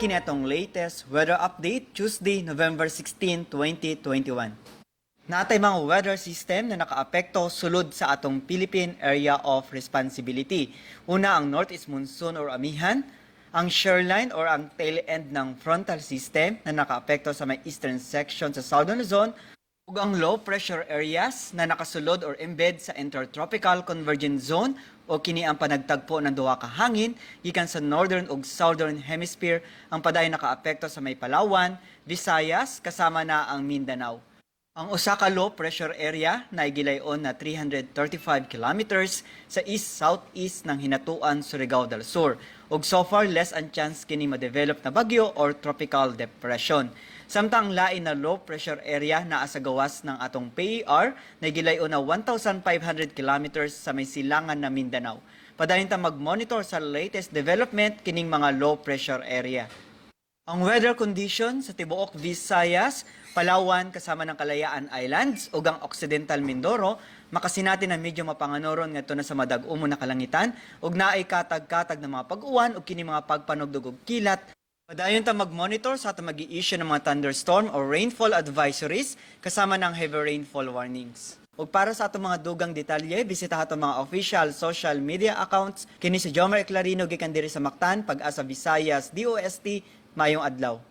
Kini atong latest weather update, Tuesday, November 16, 2021. Natay mga weather system na nakaapekto sulod sa atong Philippine Area of Responsibility. Una, ang Northeast Monsoon or Amihan, ang shear line or ang tail end ng frontal system na nakaapekto sa may eastern section sa Southern Luzon, ug ang low pressure areas na nakasulod or embed sa Intertropical Convergence Zone o kini ang panagtagpo ng duha ka hangin gikan sa northern ug southern hemisphere ang padayon nakaapekto sa may Palawan, Visayas kasama na ang Mindanao. Ang usa ka low pressure area na gilayon na 335 kilometers sa east-southeast ng Hinatuan, Surigao del Sur. Ug so far, less ang chance kini ma-develop na bagyo or tropical depression. Samtang ang lain na low pressure area naa sa gawas ng atong PAR na gilayon na 1,500 kilometers sa may silangan na Mindanao. Padayon ta mag-monitor sa latest development kining mga low pressure area. Ang weather condition sa tibuok Visayas, Palawan kasama ng Kalayaan Islands ug ang Occidental Mindoro makasinati na medyo mapanganoron ngadto na sa madag-umo na kalangitan ug naay katag-katag na mga pag-uwan ug kini mga pagpanugdog og kilat. Padayon ta mag-monitor sa atong magi-issue ng mga thunderstorm or rainfall advisories kasama ng heavy rainfall warnings. Ug para sa atong mga dugang detalye, bisita atong mga official social media accounts. Kini si Jomer Eclarino gikan diri sa Mactan, Pag-asa Visayas, DOST. Maayong adlaw.